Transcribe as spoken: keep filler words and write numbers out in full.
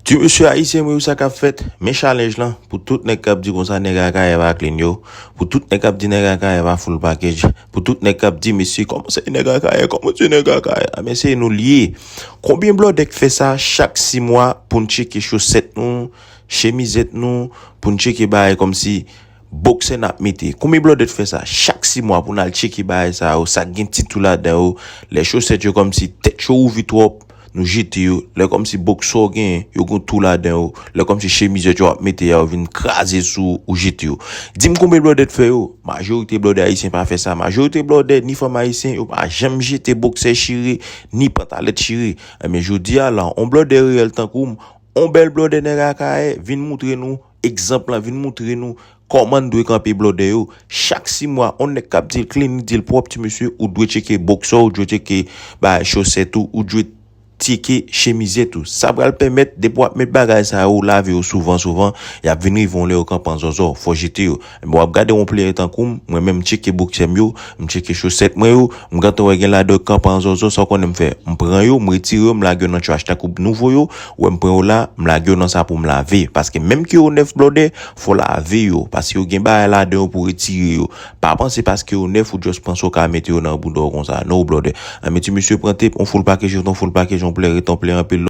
Ti mesye ayisyen, mwen, sa k ap fèt? Men challenge lan pou tout nèg k ap di konsa nèg Akayè pa clean yo, pou tout nèg k ap di nèg Akayè pa full package, pou tout nèg k ap di, mesye, kòman se nèg Akayè, kòman se nèg Akayè? A, men se nou l ye. Konbyen blòdè k fè sa chak sis mwa pou n tcheke chosèt nou, chemizèt nou, pou n tcheke bagay kòmsi boksè n ap mete? Konbyen blòdè t fè sa chak sis mwa pou n al tcheke bagay sa yo, sa k gen tit yo ladan yo? Lè chosèt yo kòmsi tèt yo ouvi twòp, nou jete yo. Lè kòmsi boksè w genyen, yo gen twou ladan yo, lè kòmsi chemizèt yo ap mete a, yo vin kraze sou ou, ou jete yo. Di m konbyen blòdè t fè yo? Majorite blòdè ayisyen pa fè sa. Majorite blòdè ni fanm ayisyen, yo pa janm jete boksè chire, ni pantalèt chire. Enben, jodi a la, on blòdè reyèl tankou m, on bèl blòdè nèg Akayè, vin moutre nou egzanp lan, vin moutre nou kòman n dwe kanpe blòdè yo. Chak sis mwa, on nèg k ap di l clean, li di l pwòp, ti mesye, ou dwe tcheke boksè w, ou dwe tcheke bagay chosèt ou, ou dwe tcheke chemizèt ou. Sa pral pèmèt, depi w ap met bagay sa yo, lave yo souvan, souvan, y ap vin rive yon lè yo kanpe an zòzò, fò jete yo. Enben, w ap gade yon player tankou m, mwen menm, m tcheke boksè m yo, m tcheke chosèt mwen yo, m gentan wè gen ladan yo k kanpe an zòzò, sa w konnen m fè? M pran yo, m retire yo, m lage yo nan trash tankou nouvo yo, ou wè m pran yo la, m lage yo nan sa pou m lave. Paske menm ke yo nèf blòdè, fò lave yo. Paske yo gen bagay ladan yo pou retire yo. Pa panse paske yo nèf ou just panse w ka mete yo nan bouda w konsa. No, blòdè. Enben, ti mesye, pran tape, on full package, on full package, on player, on player anpil.